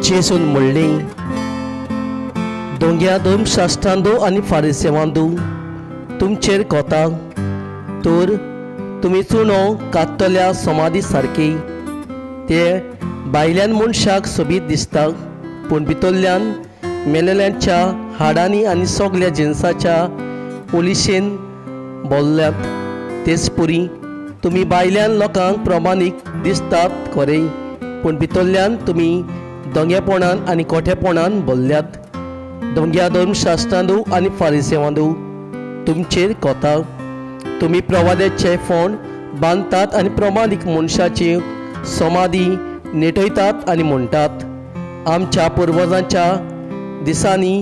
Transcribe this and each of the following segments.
जेजून म्हणलें, दोंग्या धर्मशास्त्रांदू आनी फारिसेवांदू, तुमचेर कोता. तर तुमी चुनो काडटल्या समाधी सारकी. ते भायल्यान मनशाक सोबीत दिसता, पूण भितरल्यान मेलेल्यांच्या हाडांनी आनी सगल्या जिनसाच्या पोलिशेन बोल्ल्यात. तेच पुरी तुमी भायल्यान लोकांक प्रमाणीक दिसतात खरें, पूण भितरल्यान तुमी दोंगेपणान आनी कोठेपणान भरल्यात. दोंग्या धर्मशास्त्रांदू आनी फारिसेवांदू, तुमचेर कोता. तुमी प्रवाद्याचे फोंड बांदतात आनी प्रमाणीक मनशाची समाधी नेटयतात आनी म्हणटात, आमच्या पुर्वजांच्या दिसांनी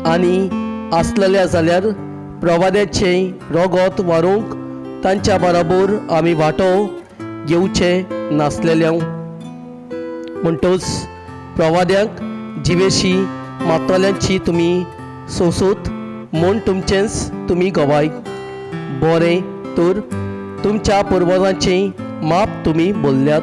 आनी आसलेल्या जाल्यार प्रवाद्याचें रोगोत वारूंक तांच्या बराबर आमी वांटो घेवचे नासलेले. म्हणटच प्रवाद्यांक जिवेशी मातल्यांची तुमी सोंसूत म्हूण तुमचेंच तुमी गवाय. बरें तर, तुमच्या पुर्वजांचें माप तुमी बोल्ल्यात.